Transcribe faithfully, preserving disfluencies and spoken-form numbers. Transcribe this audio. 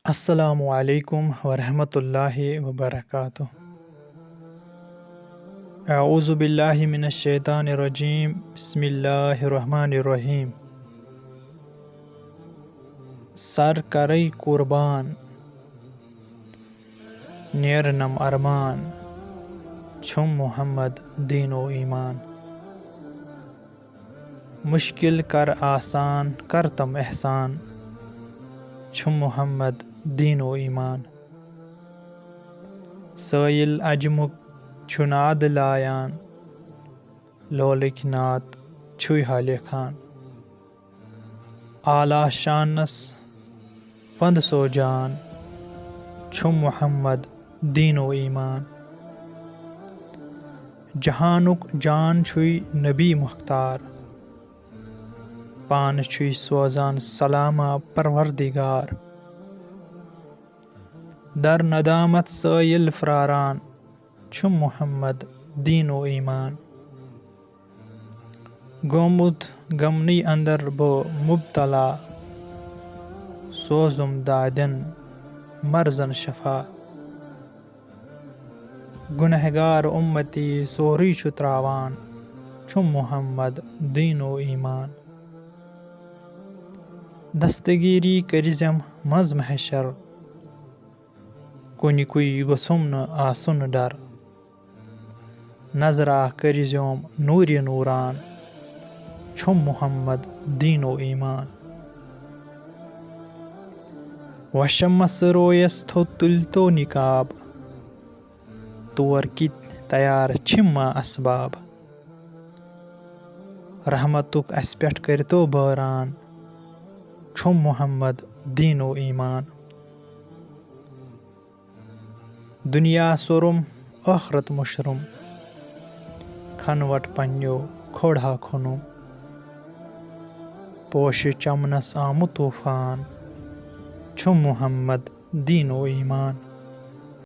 السلام علیکم ورحمۃ اللہ وبرکاتہ۔ اعوذ باللہ من الشیطان الرجیم۔ بسم اللہ الرحمن الرحیم۔ سر کرے قربان، نیرنم ارمان، چھُم محمد دین و ایمان۔ مشکل کر آسان، کرتم احسان، چھُم محمد دین و ایمان۔ سٲیِل عجمُک چھُ ناد لایان، لولٕکۍ نعت چھُے ہا لیکھان۔ اعلیٰ شانس پند سوجان، چھُم محمد دین و ایمان۔ جہانُک جان چھُے نبی مختار، پانہٕ چھُے سوزان سلامہ پروردگار۔ در ندامت سٲیِل پھراران، چھُم محمد دین و ایمان۔ گوٚمُت غمنٕے اندر بہٕ مبتلا، سوزُم دادٮ۪ن مرضن شفا۔ گنہگار امتی سورُے چھُ تراوان، چھُم محمد دین و ایمان۔ دستگیری کٔرزٮ۪م منٛز محشر، کُنہِ کُے گوٚژھُم نہٕ آسُن ڈر۔ نظرا کٔرزیوم نوٗرِ نوٗران، چھُم محمد دین و ایمان۔ وشمس رویس تھوٚد تُلۍ تو نقاب، تور کِتۍ تیار چھِم ما اسباب۔ رحمتُک اسہِ پٮ۪ٹھ کٔرتو بٲران، چھُم محمد دین و ایمان۔ دنیا سوٚرُم، ٲخرت مُشرُم، کھنوٹ پننیو کھوڑہا کھوٚنُم۔ پوشہِ چمنس آمُت طوفان، چھُم محمد دین و ایمان۔